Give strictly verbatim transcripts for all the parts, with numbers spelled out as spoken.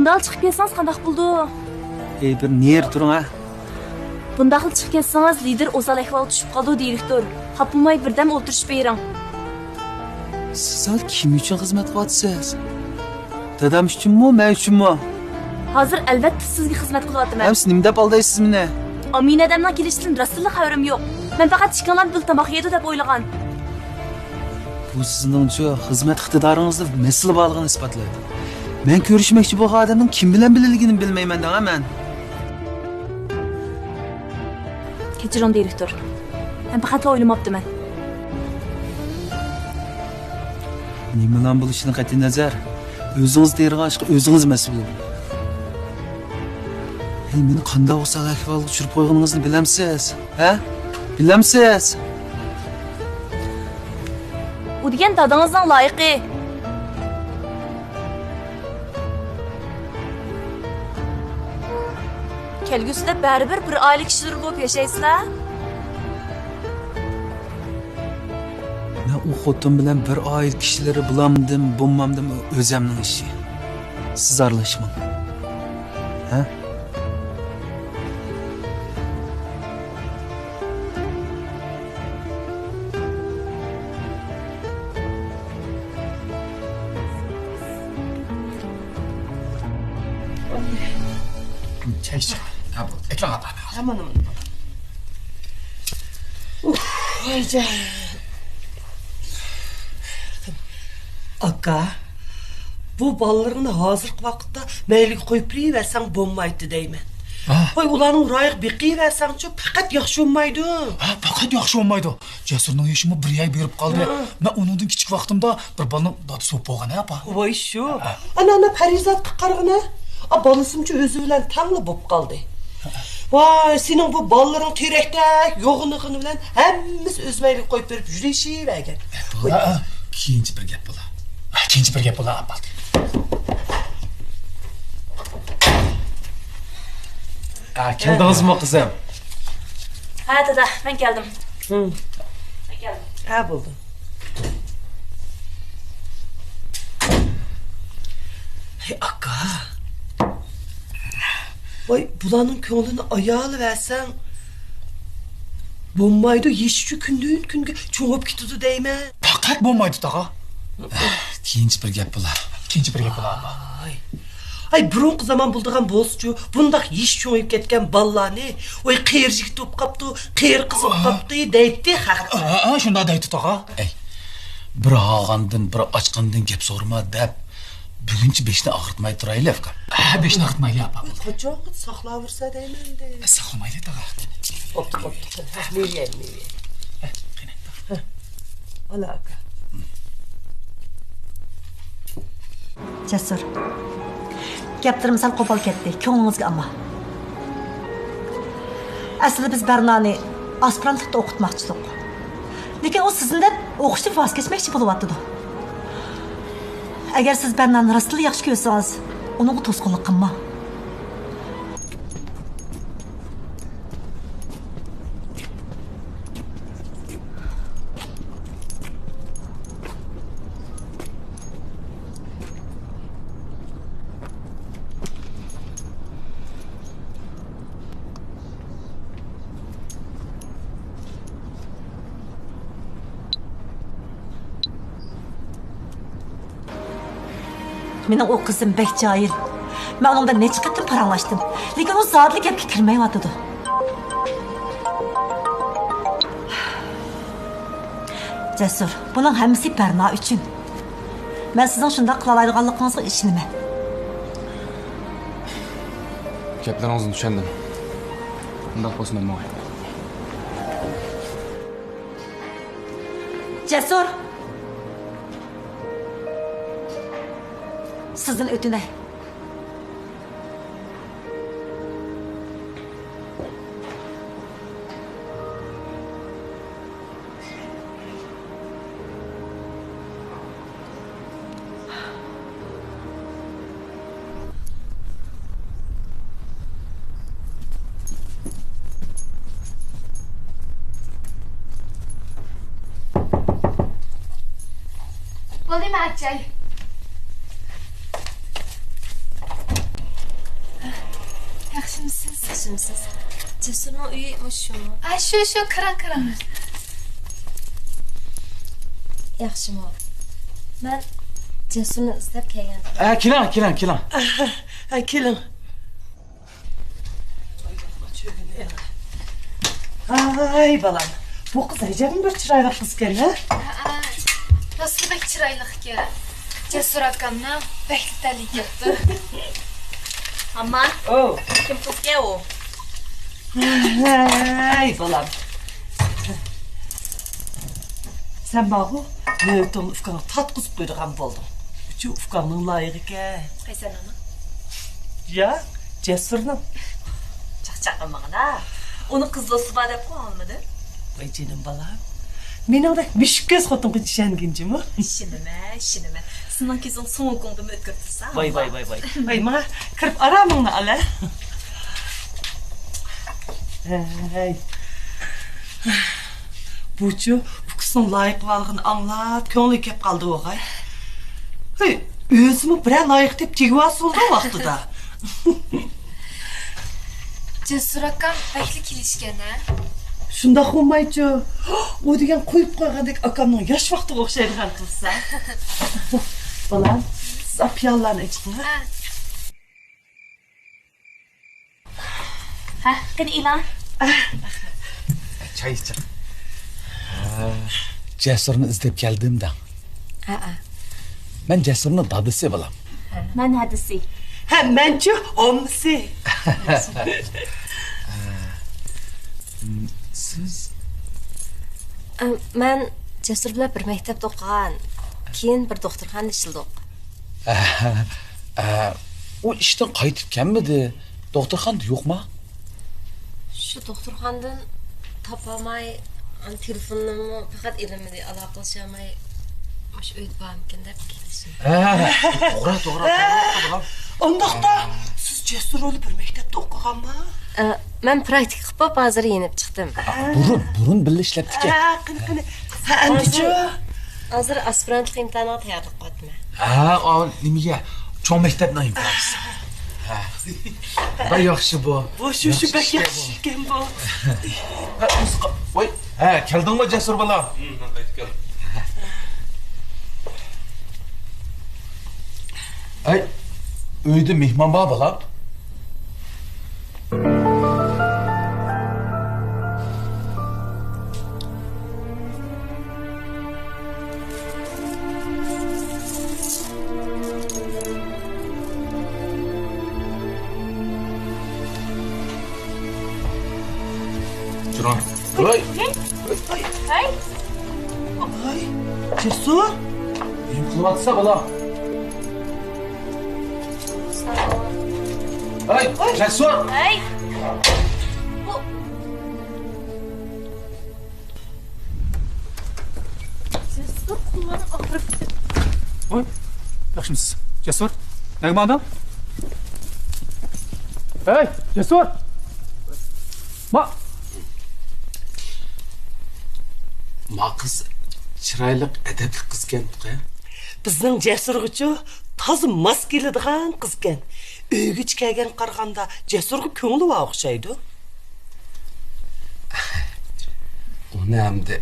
دەرھال چىقىپ كەتسىڭىز قانداق بولىدۇ؟ ئەي، بىر نېرى تۇرۇڭ ھە. بۇنداقلا چىقىپ كەتسىڭىز، لىدىر ئوسال ئەھۋالغا چۈشۈپ قالىدۇ، دىرېكتور. خاپىماي بىردەم ئولتۇرۇشۇپ بېرىڭ. سىز ھازىر كىم ئۈچۈن خىزمەت قىلىۋاتىسىز؟ دادام ئۈچۈنمۇ، مەن ئۈچۈنمۇ؟ ھازىر ئەلۋەتتە سىزگە خىزمەت قىلىۋاتىمەن. ھەم سىز نېمە دەپ ئالدايسىز مېنى؟ ئامىنە دادامنىڭ كېلىشىدىن راستتىنلا خەۋىرىم يوق. مەن پەقەت ئىككىڭلار بىللە تاماق يەيدۇ دەپ ئويلىغان. بۇ سىزنىڭچۇ خىزمەت ئىقتىدارىڭىزدا مەسىلە بارلىقىنى ئىسپاتلايدۇ. مەن كۆرۈشمەكچى بولغان ئادەمنىڭ كىم بىلەن بىللىلىكىنى بىلمەيمەن دەڭە مەن. كەچۈرۈڭ، دىرېكتور. مەن پەقەتلا ئويلىماپتىمەن. نېمىلەرنىڭ بولۇشىدىن قەتئىينەزەر، ئۆزىڭىز تېرىغان ئىشقا ئۆزىڭىز مەسئۇل. ھەي، مېنى قانداق ئوسال ئەھۋالغا چۈشۈرۈپ قويغىنىڭىزنى بىلەمسىز؟ ھە؟ بىلەمسىز؟ ئۇ دېگەن دادىڭىزنىڭ لايىقى. كەلگۈسىدە بەرىبىر بىر ئائىلە كىشىلىرى بولۇپ ياشايسىلەر. مەن ئۇ خوتۇن بىلەن بىر ئائىلە كىشىلىرى بولامدىم، بولمامدىم، ئۆزەمنىڭ ئىشى. سىز ئارىلاشماڭ. ھە؟ چاي ئىچىڭ. ھە، بولدى. ئەكىلىڭ، ئاپا. ھە، مانا، مانا. ئۇھ، ۋايجان. ئاكا، بۇ بالىلىرىڭنى ھازىرقى ۋاقىتتا مەيلىگە قويۇپ بېرىۋەرسەڭ بولمايتتى دەيمەن. ھە؟ ۋاي، ئۇلارنىڭ رايىغا بېقىۋەرسەڭچۇ، پەقەت ياخشى بولمايدۇ. ھە، پەقەت ياخشى بولمايدۇ. جەسۇرنىڭ يېشىمۇ بىر ياي بېرىپ قالدى. ھە. مەن ئۇنىڭدىن كىچىك ۋاقتىمدا بىر بالىنىڭ دادىسى بولۇپ بولغان، ھە، ئاپا؟ ۋاي شۇ. ھە. ئانا، ئانا، پەرىزاتقا قارىغىنە. ئا، بالىسىمچۇ ئۆزى بىلەن تەڭلا بولۇپ قالدى. ھە. ۋاي، سېنىڭ بۇ بالىلىرىڭ تېرەكتەك يوغىنىغىنى بىلەن ھەممىسى ئۆز مەيلىگە قويۇپ بېرىپ يۈرۈشۈۋەرگەن. ھە، بولا، ھە، كېيىنچە بىر گەپ بولا. ھە، كېيىنچە بىر گەپ بولا، ئاپا. ھە، كەلدىڭىزمۇ، قىزىم؟ ھە، دادا، مەن كەلدىم. ھىم. مەن كەلدىم. ھە، بولدى. ھەي، ئاكا. ۋاي، بۇلارنىڭ كۆڭلىنى ئايالىۋەرسەڭ بولمايدۇ، يېشىچۇ كۈندىن-كۈنگە چوڭىيىپ كېتىدۇ دەيمەن. پەقەت بولمايدۇ، تاغا. كېيىنچە بىر گەپ بولا. كېيىنچە بىر گەپ بولا، ئاپا. ئاي. ئاي، بۇرۇنقى زامان بولىدىغان بولسىچۇ، بۇنداق يېشى چوڭىيىپ كەتكەن بالىلارنى، ۋاي، قېرى يىگىت بولۇپ قاپتۇ، قېرى قىز بولۇپ قاپتۇ، دەيتتى خەق. ھە، ھە، شۇنداق دەيتتى، تاغا. ئەي، بىر ھالغاندىن، بىر ئاچقاندىن گەپ سورىما دەپ، بۈگۈنچە بېشىنى ئاغرىتماي تۇرايلى، ئۇكام. ھە، بېشىنى ئاغرىتمايلى، ئاپا. قاچانغىچە ساقلاۋەرسە دەيمەن دە. ساقلىمايلى، تاغا. بوپتۇ، بوپتۇ. ھە، مېۋە، مېۋە. ھە، قېنى، تاغا. ھە. ئانا، ئاكا. جەسۇر. گەپلىرىم سەل قوپال كەتتى. كۆڭلىڭىزگە ئالما. ئەسلىدە بىز بەرنانى ئاسپىرانتلىقتا ئوقۇتماقچىدۇق. لېكىن ئۇ سىزنى دەپ ئوقۇشتىن ۋاز كەچمەكچى بولۇۋاتىدۇ. ئەگەر سىز بەرنانى راستلا ياخشى كۆرسىڭىز، ئۇنىڭغا توسقۇنلۇق قىلماڭ. مېنىڭ ئۇ قىزىم بەك جاھىل. مەن ئۇنىڭ بىلەن نەچچە قېتىم پاراڭلاشتىم. لېكىن ئۇ زادىلا گەپكە كىرمەيۋاتىدۇ. جەسۇر، بۇنىڭ ھەممىسى بەرنا ئۈچۈن. مەن سىزنىڭ شۇنداق قىلالايدىغانلىقىڭىزغا ئىشىنىمەن. گەپلىرىڭىزنى چۈشەندىم. ئۇنداق بولسا مەن ماڭاي. جەسۇر! سىزدىن ئۆتۈنەي. بولدىمۇ ئاچاي؟ سىز. جەسۇرنىڭ ئۆيى مۇشۇمۇ؟ ئا، شۇ، شۇ، كىرىڭ، كىرىڭ. ياخشىمۇ؟ مەن جەسۇرنى ئىزدەپ كەلگەن. ئە، كېلىڭ، كېلىڭ، كېلىڭ. ئە، كېلىڭ. ھاي، بالام. بۇ قىز ئەجەبمۇ بىر چىرايلىق قىزكەن، ھە؟ ھە، راستلا بەك چىرايلىقكەن. جەسۇر ئاكامنىڭ بەكلا تەلىيى كەپتۇ. ئامان. ئو. كىم قىزكەن ئۇ؟ ھەي، بالام. سەن بارغۇ، نۆۋىتىڭنى ئۇكاڭغا تارتقۇزۇپ قويىدىغان بولدۇڭ. ئۇچۇ ئۇكاڭنىڭ لايىقىكەن. قايسىنىڭ؟ يا، جەسۇرنىڭ. چاقچاق قىلمىغىنا. ئۇنىڭ قىز دوستى بار دەپ قويالمىدىم. ۋاي جېنىم بالام. مېنىڭدەك مۈشۈك كۆز خوتۇنغا ئىشەنگىن جۇمۇ. ئىشىنىمەن، ئىشىنىمەن. سېنىڭ كۆزۈڭ سوڭ كوڭدىمۇ ئۆتكۈر تۇرسا. ۋاي، ۋاي، ۋاي، ۋاي. ۋاي، ماڭا كىرىپ ئارامىڭنى ئال، ھە. ھەي. بۇچۇ ئۇكىسىنىڭ لايىق بولغىنىنى ئاڭلاپ، كۆڭلى كەپ قالدى ئوغاي. ھەي، ئۆزىمۇ بىرەر لايىق دەپ تېگىۋالسا بولدى ۋاقتىدا. جەسۇر ئاكام بەكلا كېلىشكەن ھە؟ شۇنداق بولمايچۇ. ئۇ دېگەن قويۇپ قويغاندەك ئاكامنىڭ ياش ۋاقتىغا ئوخشايدىغان قىلسا. بالام، سىز پىيالىلارنى ئىچىڭ ھە. ھە. ھە، قېنى ئېلان. چاي ئىچىڭ. جەسۇرنى ئىزدەپ كەلدىم دەڭ. ھەئە. مەن جەسۇرنىڭ دادىسى بالام. مەن ھەدىسى. ھە، مەنچۇ ئاممىسى. سىز؟ ئە، مەن جەسۇر بىلەن بىر مەكتەپتە ئوقۇغان. كېيىن بىر دوختۇرخانىدا ئىشلىدۇق. ئە، ئە، ئۇ ئىشتىن قايتىپ كەلمىدى. دوختۇرخانىدا يوقما؟ شۇ دوختۇرخانىدىن تاپالماي، ئان تېلېفوننىمۇ پەقەت ئېلىنمىدى، ئالاقىلىشالماي، مۇشۇ ئۆيدە بارمىكىن دەپ كېلىشىم. ھە، توغرا، توغرا، توغرا، توغرا. ئۇنداقتا سىز جەسۇر بىلەن بىر مەكتەپتە ئوقۇغانما؟ ئە، مەن پراكتىكا قىلىپ بولۇپ ھازىر يېنىپ چىقتىم. بۇرۇن، بۇرۇن بىللە ئىشلەپتىكەن. ھە، قېنى، قېنى. ھە، ئەمدىچۇ؟ ھازىر ئاسپىرانتلىق ئىمتىھانىغا تەييارلىق قىلىۋاتىمەن. ھە، ئا، نېمىگە؟ چوڭ مەكتەپنىڭ ئىمتىھانى. ھە. بەك ياخشى بۇ. بۇ شۇ، شۇ ياخشى بەك ئىشكەن ياخشى بۇ. ئىشكەن بۇ. ھە، ئۇز-، ۋاي، ھە، كەلدىڭمۇ جەسۇر بالا؟ ھىم، مەن قايتىپ كەلدىم. ئەي، ئۆيدە مېھمان بار بالا. تۇرۇڭ. ھەي. ھەي. ھەي. ھەي. جەسۇر. نېمە قىلىۋاتىسەن بالا؟ ھەي، جەسۇر. ھەي. ۋوي، ياخشىمۇسىز؟ جەسۇر، نەگە ماڭدىڭ؟ ھەي، جەسۇر! ما، ما قىز چىرايلىق، ئەدەپلىك قىزكەن، قە؟ بىزنىڭ جەسۇرغىچۇ تازا ماس كېلىدىغان قىزكەن. ئۆيگىچە كەلگەن قارىغاندا جەسۇرغا كۆڭلى بار ئوخشايدۇ. ئۇنى ئەمدى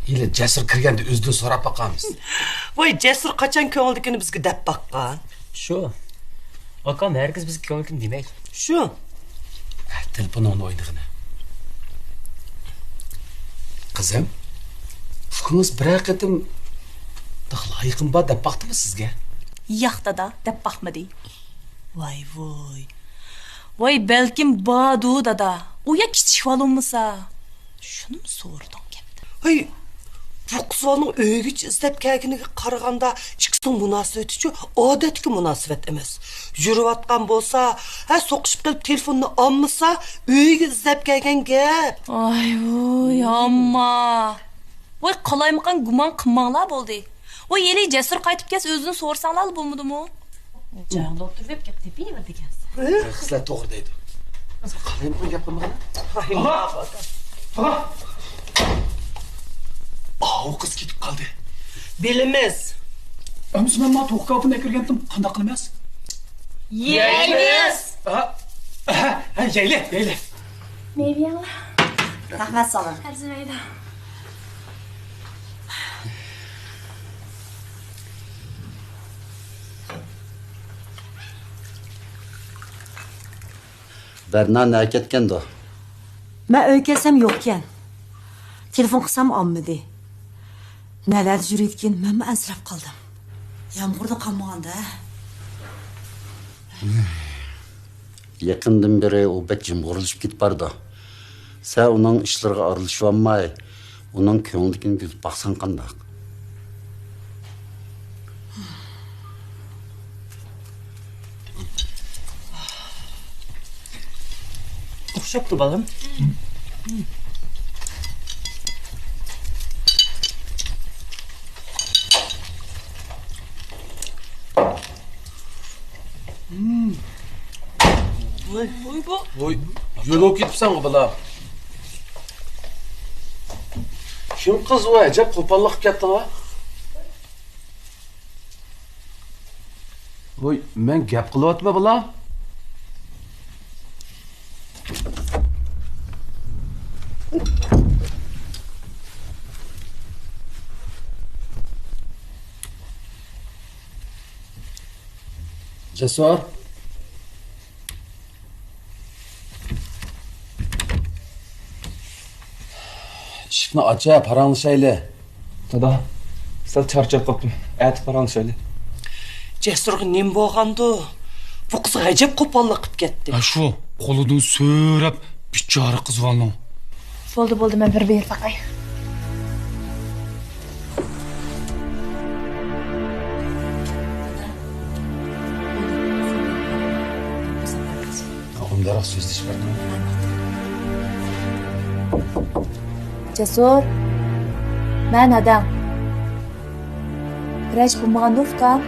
ھېلى جەسۇر كىرگەندە ئۆزىدىن سوراپ باقارمىز. ۋاي، جەسۇر قاچان كۆڭلىدىكىنى بىزگە دەپ باققان؟ شۇ. ئاكام ھەرگىز بىزگە كۆڭلىدىكىنى دېمەيدۇ. شۇ. ھە، تېلېفونۇڭنى ئوينىغىنە. قىزىم، ئۇكىڭىز بىرەر قېتىم «لايىقىم بار» دەپ باقتىمۇ سىزگە؟ ياق، دادا، دەپ باقمىدى. ۋاي ۋوي. ۋاي، بەلكىم باردۇ، دادا. ئۇ يا كىچىك بالا بولمىسا. شۇنىمۇ سورىدىڭ كەپتە. ھەي، بۇ قىز بالىنىڭ ئۆيگىچە ئىزدەپ كەلگىنىگە قارىغاندا، ئىككىسىنىڭ مۇناسىۋىتىچۇ ئادەتتىكى مۇناسىۋەت ئەمەس. يۈرۈۋاتقان بولسا، ھە، سوقۇشۇپ قېلىپ تېلېفوننى ئالمىسا، ئۆيگە ئىزدەپ كەلگەن گەپ. ئاي ۋوي، ئامما. ۋاي، قالايمىقان گۇمان قىلماڭلار بولدى. ۋاي، ھېلى جەسۇر قايتىپ كەلسە ئۆزىدىن سورىساڭلارلا بولمىدىمۇ؟ جايىڭدا ئولتۇرۇۋېرىپ گەپ تېپىۋېرىدىكەنسەن. قىزلار توغرا دەيدۇ. قالايمىقان گەپ قىلمىغىنا. تاغا! تاغا! ئاۋۇ قىز كېتىپ قالدى. بىلىمىز. ئەمىسە مەن مانا توخۇ كاۋاپىنى ئەكىرگەنتىم، قانداق قىلىمىز؟ يەيمىز! ھە؟ ھە؟ يەيلى، يەيلى. مەيلى يەڭلار. رەھمەت ساڭا. ئەرزىمەيدۇ. بەرنا نەگە كەتكەندۇ؟ مەن ئۆيگە كەلسەم يوقكەن. تېلېفون قىلسام ئالمىدى. نەلەردە يۈرىدىكىن، مەنمۇ ئەنسىرەپ قالدىم. يامغۇردا قالمىغاندا. يېقىندىن بېرى ئۇ بەك جىمغۇرلىشىپ كېتىپ بارىدۇ. سەن ئۇنىڭ ئىشلىرىغا ئارىلىشىۋالماي، ئۇنىڭ كۆڭلىدىكىنى كۆزىتىپ باقساڭ قانداق؟ ئوخشاپتۇ، بالام. ۋوي، ۋوي، بۇ. ۋوي، يۆلەپ كېتىپسەنغۇ، بالا. كىم قىز ئۇ؟ ئەجەب قوپاللىق قىلىپ كەتتىڭ-ھە. ۋوي، مەن گەپ قىلىۋاتىمەن، بالا. جەسۇر. ئىشىكنى ئاچە، پاراڭلىشايلى. دادا، سەل چارچاپ قاپتىمەن. ئەتە پاراڭلىشايلى. جەسۇرغا نېمە بولغاندۇ؟ بۇ قىز غەجەپ قوپاللىق قىلىپ كەتتى. ھە، شۇ قولىدىن سۆرەپ بىچارە قىز بالىنىڭ. بولدى، بولدى، مەن بىر بېرىپ باقاي. ئۇنداقراق سۆزلىشىپ بەردىم. جەسۇر، مەن ھەدەڭ. بىرەر ئىش بولمىغاندۇ، ئۇكام؟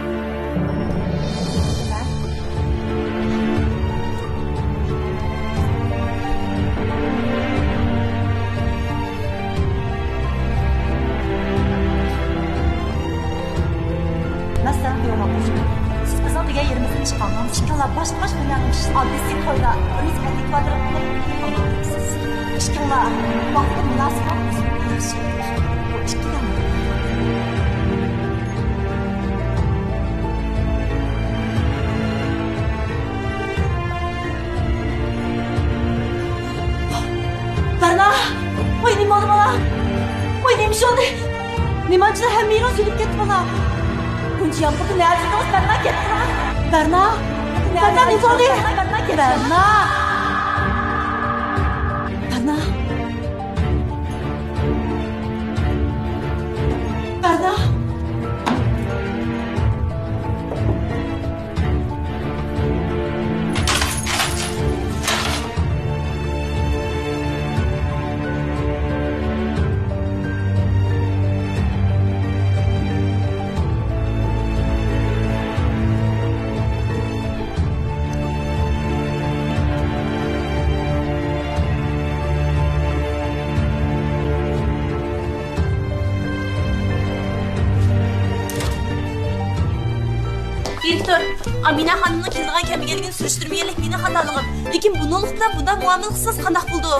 مەسىلەن، قويۇڭلار قوشۇن. سىز بىزنىڭ دېگەن يېرىمىزدىن چىققان، ئىككىڭلار باشقا-باشقا دۇنيانىڭ كىشىسى. ئاددىيسى تويلار، بىرىمىز ئەتىك كىۋادراتلىق قىلىپ ئالماقچىسىز. ئىككىڭلار ۋاقتىدا مۇناسىۋەت ئۆزۈڭلار ياخشى. بۇ ئىككى دەم. بەرنا! ۋاي، نېمە بولدى، بالا؟ ۋاي، نېمە ئىش بولدى؟ نېمانچىلا ھەممە يېرىڭ سۈزۈلۈپ كەتتى، بالا. بۇنچە يامغۇردا نەدە ئىدىڭىز؟ بەرنا، كەتتىڭىز؟ بەرنا! بەرنا، نېمە بولدى؟ بەرنا، كەتتىڭىز؟ بەرنا! بەرنا! بەرنا! دىرېكتور، ئامىنە خانىمنىڭ كېلىدىغان كەلمىگەنلىكىنى سۈرۈشتۈرمىگەنلىك مېنىڭ خاتالىقىم. لېكىن بۇنىڭلىق بىلەن بۇنداق مۇئامىلە قىلسىڭىز قانداق بولىدۇ؟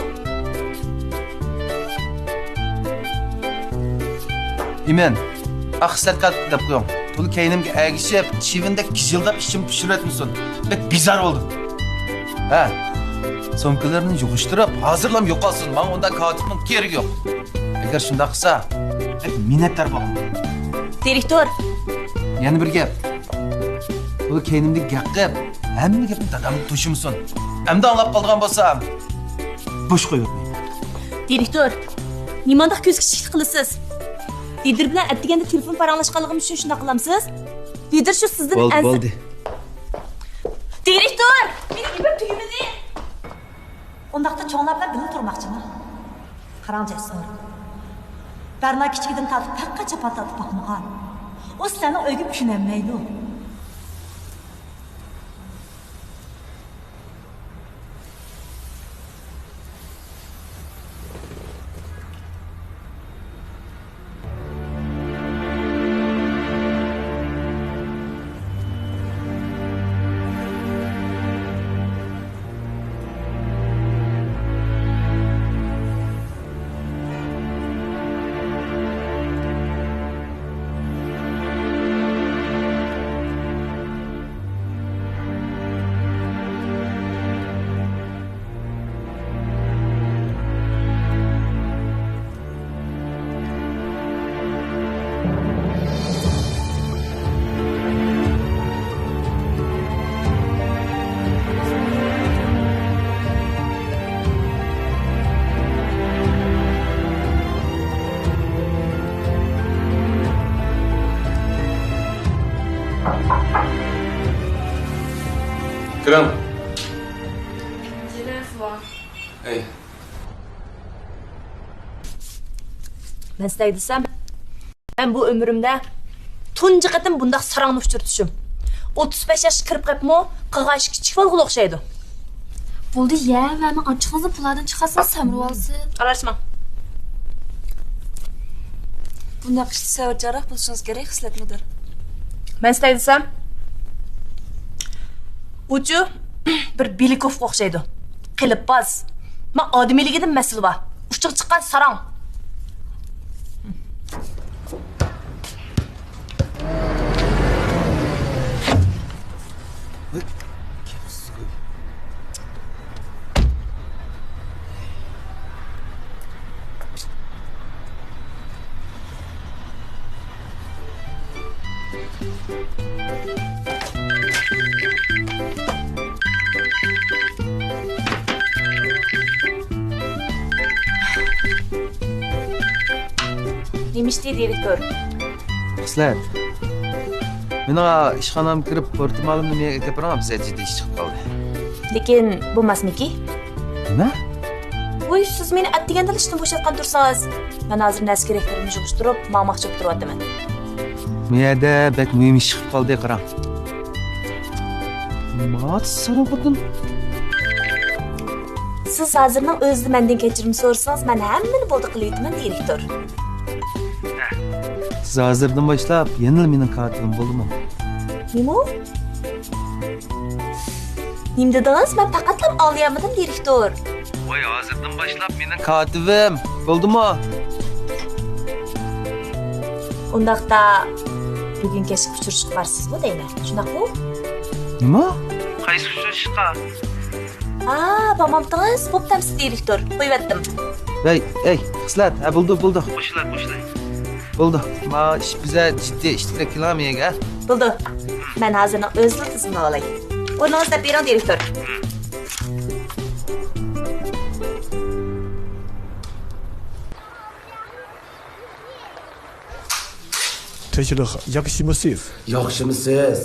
ئىمىن، ئاق سەتكات دەپ قويۇڭ. تولا كەينىمگە ئەگىشىپ، چىۋىندەك گىژىلداپ ئىچىمنى پۇشۇرۇۋەتمىسۇن. بەك بىزار بولدۇم. ھە، سومكىلىرىنى يىغىشتۇرۇپ، ھازىرلام يوقالسۇن. ماڭا ئۇنداق كاتىپنىڭ كېرىكى يوق. ئەگەر شۇنداق قىلسا، بەك مىننەتدار بولىمەن. دىرېكتور! يەنە بىر گەپ. بۇ كەينىمدىن گەپ قىلىپ، ھەممە گەپنى دادامغا توشۇمىسۇن. ئەمدى ئاڭلاپ قالىدىغان بولسا، بوش قويۇۋەتمەيمەن. دىرېكتور، نېمانداق كۆز كىچىكلىك قىلىسىز؟ دىدىر بىلەن ئەتىگەندە تېلېفون پاراڭلاشقانلىقىم ئۈچۈن شۇنداق قىلامسىز؟ دىدىر شۇ سىزدىن بولدى، ئەنسىرەپ. بولدى. دىرېكتور! مېنىڭ گېپىم تۈگىمىدى. ئۇنداقتا چوڭلار بىلەن بىللە تۇرماقچىمۇ؟ قاراڭ جەسۇر. بەرنا كىچىكىدىن تارتىپ ھەر قانچە پات تارتىپ باقمىغان. ئۇ سىلەرنىڭ ئۆيگە كۆنەلمەيدۇ. كىرىڭ. ئەي. مەن سىلەرگە دېسەم، مەن بۇ ئۆمرۈمدە تۇنجى قېتىم بۇنداق ساراڭنى ئۇچرىتىشىم. ئوتتۇز بەش ياشقا كىرىپ قېپمۇ، قىلغان ئىشى كىچىك بالىغىلا ئوخشايدۇ. بولدى يە، مەننىڭ ئاچچىقىڭىزنى پۇلاردىن چىقارسىڭىز سەمرىۋالسۇن. ئارىلاشماڭ. بۇنداق ئىشتا سەۋرچانراق بولۇشىڭىز كېرەك، خىسلەت مۇدىر. مەن سىلەي دېسەم، ئۇچۇ بىر بېلىكوفقا ئوخشايدۇ. قېلىپباز. مانا ئادىمىيلىكىدىن مەسىلە بار. ئۇچىغا چىققان ساراڭ. نېمە ئىشتى، دىرېكتور؟ خىسلەت، مېنىڭ ئىشخانامغا كىرىپ، پورتمالىمنى مېنىڭ ئەكەپ بېرىڭ، بىزدە جىددىي ئىش چىقىپ قالدى. لېكىن بۇ ماسمىكى. نېمە؟ ۋوي، سىز مېنى ئەتىگەندىلا ئىشتىن بوشاتقان تۇرسىڭىز. مەن ھازىر نەرسە كېرەكلىرىمنى يىغىشتۇرۇپ، ماڭماقچى بولۇپ تۇرۇۋاتىمەن. بۇ يەردە بەك مۇھىم ئىش چىقىپ قالدى، قاراڭ. ماڭا سوراپ ئوتۇن. سىز ھازىرنىڭ ئۆزىدە مەندىن كەچۈرۈم سورىسىڭىز، مەن ھەممىنى بولدى قىلىۋېتىمەن، دىرېكتور. سىز ھازىردىن باشلاپ يەنىلا مېنىڭ كاتىپىم، بولدىمۇ؟ نېمە؟ نېمە دېدىڭىز؟ مەن پەقەتلا ئاڭلىيالمىدىم، دىرېكتور. ۋاي، ھازىردىن باشلاپ مېنىڭ كاتىپىم، بولدىمۇ؟ ئۇنداقتا بۈگۈن كەچكە ئۇچرىشىشقا بارىسىزغۇ دەيمەن، شۇنداقمۇ؟ نېمە؟ قايسى ئۇچرىشىشقا؟ ھا، بارمامتىڭىز؟ بوپتۇ ئەمىسە، دىرېكتور، قويۇۋەتتىم. ھەي، ھەي، خىسلەت، ھە، بولدى، بولدى. بوشلا، بوشلا. بولدى. ما ئىش بىزە جىددىي ئىش تىكلەپ كېلىڭ مېگە. بولدى. مەن ھازىرنىڭ ئۆزىلا تىزىملىۋالاي. ئورنىڭىزنى دەپ بېرىڭ، دىرېكتور. تىنچلىق، ياخشىمۇسىز؟ ياخشىمۇسىز؟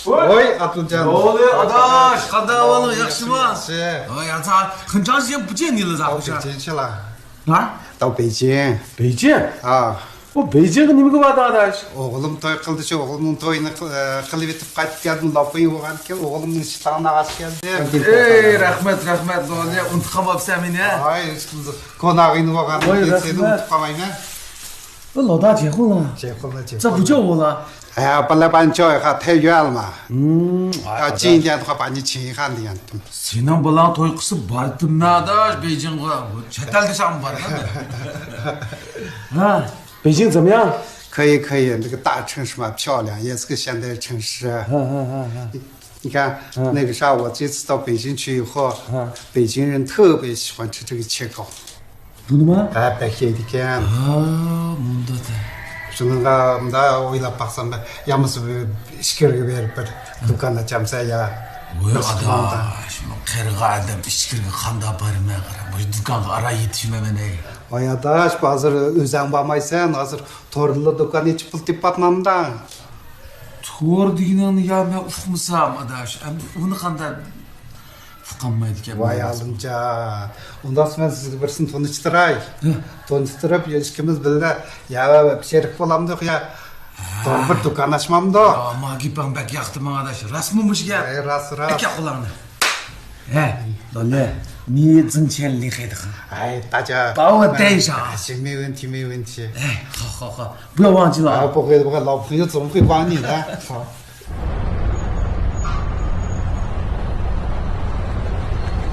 ۋوي، ئابدۇلجان. ۋوي، ئاداش، قانداق ئەھۋالىڭ، ياخشىمۇ؟ ياخشى. ۋوي، ئاتا، خېنجاڭ زىيان بۇچە نىلىزا. ھا؟ 到北京. 北京؟ ھا. ئۇ بېيجىڭغا نېمىگە باردىڭ، ئاداش؟ ئوغلۇم توي قىلدى، شۇ ئوغلۇمنىڭ تويىنى قىل-، ئە، قىلىۋېتىپ قايتىپ كەلدىم. لاپىڭ بولغانىكەن، ئوغلۇمنىڭ ئىشى تاڭدا ئاز كەلدى. ئەي، رەھمەت، رەھمەت، دونيا، ئۇنتۇپ قالماپسەن مېنى. ئاي، ھېچ قىلمىدى. قوناغىنى بولغاندىن كېيىن سېنى ئۇنتۇپ قالمايمەن. 老大结婚了？结婚了，结婚了。这不叫我了。哎呀，本来把你叫一下太远了嘛。嗯，哎，啊，近一点的话，把你请一下的样子。 سېنىڭ بالاڭ توي قىلسا بارتىمنا، ئاداش، بېيجىڭغا. چەت ئەلدە چاغمۇ بار. ھە، بېيجىڭ 怎么样؟ 可以，可以，那个大城市嘛，漂亮，也是个现代城市。 你看，那个啥，我这次到北京去以后，北京人特别喜欢吃这个切糕。 بۇنىما؟ ھە، بەك يەيدىكەن. ھا، مۇنداق. شۇنىڭغا مۇنداق ئويلاپ باقسام، يا بولمىسا بىر ئىچكىرىگە بېرىپ بىر دۇكان ئاچامسا يا. ۋاي ئاداش، قېرىغان ئادەم ئىچكىرىگە قانداق بارىمەن، قارا، بۇ دۇكانغا ئاران يېتىشمەيمەن، ھەي. ۋاي ئاداش، ھازىر ئۆزەڭ بارمايسەن، ھازىر توردىلا دۇكان ئېچىپ پۇل تېپىۋاتمامدا. تور دېگىنىڭنى يا مەن ئۇقمىسام، ئاداش، ئەمدى ئۇنى قانداق ئۇقالمايدىكەن. ۋاي ئالىمجان، ئۇنداقسا مەن سىزگە بىرسىنى تونۇشتۇراي. ھە. تونۇشتۇرۇپ، يا ئىككىمىز بىللە يا شېرىك بولامدۇق يا بىر دۇكان ئاچمامدۇق. يا، ما گېپىڭ بەك ياقتى ماڭا، ئاداش. راستمۇ مۇشۇ گەپ؟ ئەي، راست، راست. ئەكە قۇلاڭنى. ھە، دولە، نى زىڭچيەن لى خېدىخې. ئەي، داجا. باۋ دەيشا. 没问题，没问题。ئەي، خا، خا، خا. 不要忘记了啊。 ھە، بۇ خېدىخې، 老朋友总会帮你的.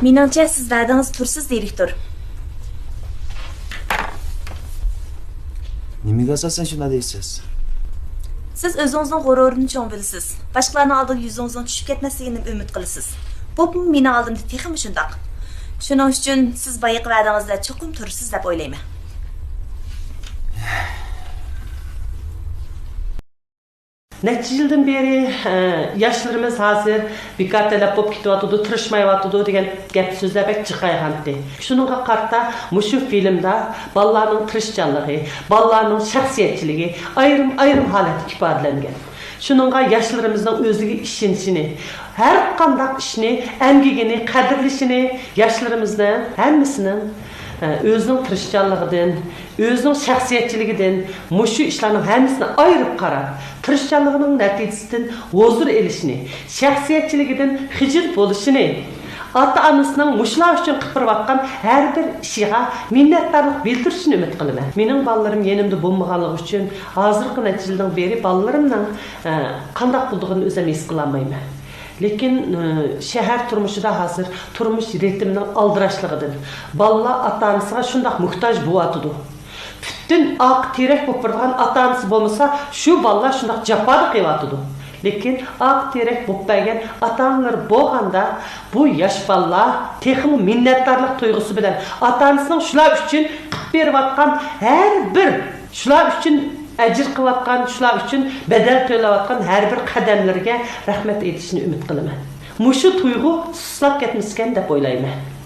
مېنىڭچە، سىز ۋەدىڭىزدە تۇرىسىز، دىرېكتور. نېمىگە ئاساسەن شۇنداق دەيسىز؟ سىز ئۆزىڭىزنىڭ غۇرۇرىنى چوڭ بىلىسىز. باشقىلارنىڭ ئالدىدا يۈزىڭىزنىڭ چۈشۈپ كەتمەسلىكىنى ئۈمىد قىلىسىز. بولۇپمۇ مېنىڭ ئالدىمدا تېخىمۇ شۇنداق. شۇنىڭ ئۈچۈن سىز بايىقى ۋەدىڭىزدە چوقۇم تۇرىسىز دەپ ئويلايمەن. نەچچە يىلدىن بېرى، ئە، ياشلىرىمىز ھازىر بىكار تەلەپ بولۇپ كېتىۋاتىدۇ، تىرىشمايۋاتىدۇ دېگەن گەپ سۆزلەر بەك جىقايغانتى. شۇنىڭغا قارىتا مۇشۇ فىلىمدا بالىلارنىڭ تىرىشچانلىقى، بالىلارنىڭ شەخسىيەتچىلىكى ئايرىم-ئايرىم ھالەتتە ئىپادىلەنگەن. شۇنىڭغا ياشلىرىمىزنىڭ ئۆزىگە ئىشىنىشىنى، ھەر قانداق ئىشنى، ئەمگىكىنى قەدىرلىشىنى، ياشلىرىمىزنىڭ ھەممىسىنىڭ، ئە، ئۆزىنىڭ تىرىشچانلىقىدىن، ئۆزىنىڭ شەخسىيەتچىلىكىدىن، مۇشۇ ئىشلارنىڭ ھەممىسىنى ئايرىپ قاراپ، تىرىشچانلىقىنىڭ نەتىجىسىدىن ھۇزۇر ئېلىشىنى، شەخسىيەتچىلىكىدىن خىجىل بولۇشىنى، ئاتا-ئانىسىنىڭ مۇشۇلار ئۈچۈن قىلىپ بېرىۋاتقان ھەر بىر ئىشىغا مىننەتدارلىق بىلدۈرۈشىنى ئۈمىد قىلىمەن. مېنىڭ بالىلىرىم يېنىمدا بولمىغانلىقى ئۈچۈن، ھازىرقى نەچچە يىلدىن بېرى بالىلىرىمنىڭ، ئە، قانداق بولىدىغىنىنى ئۆزۈم ھېس قىلالمايمەن. لېكىن، ئە، شەھەر تۇرمۇشىدا ھازىر تۇرمۇش رىتىمىنىڭ ئالدىراشلىقىدىن بالىلار ئاتا-ئانىسىغا شۇنداق موھتاج بولۇۋاتىدۇ. پۈتۈن ئاق تېرەك بولۇپ بېرىدىغان ئاتا-ئانىسى بولمىسا، شۇ بالىلار شۇنداق جاپادا قېلىۋاتىدۇ. لېكىن ئاق تېرەك بولۇپ بەرگەن ئاتا-ئانىلىرى بولغاندا، بۇ ياش بالىلار تېخىمۇ مىننەتدارلىق تۇيغۇسى بىلەن ئاتا-ئانىسىنىڭ شۇلار ئۈچۈن قىلىپ بېرىۋاتقان ھەر بىر، شۇلار ئۈچۈن ئەجىر قىلىۋاتقان، شۇلار ئۈچۈن بەدەل تۆلەۋاتقان ھەر بىر قەدەملىرىگە رەھمەت ئېيتىشىنى ئۈمىد قىلىمەن. مۇشۇ تۇيغۇ سۇسلاپ كەتمىسىكەن دەپ ئويلايمەن.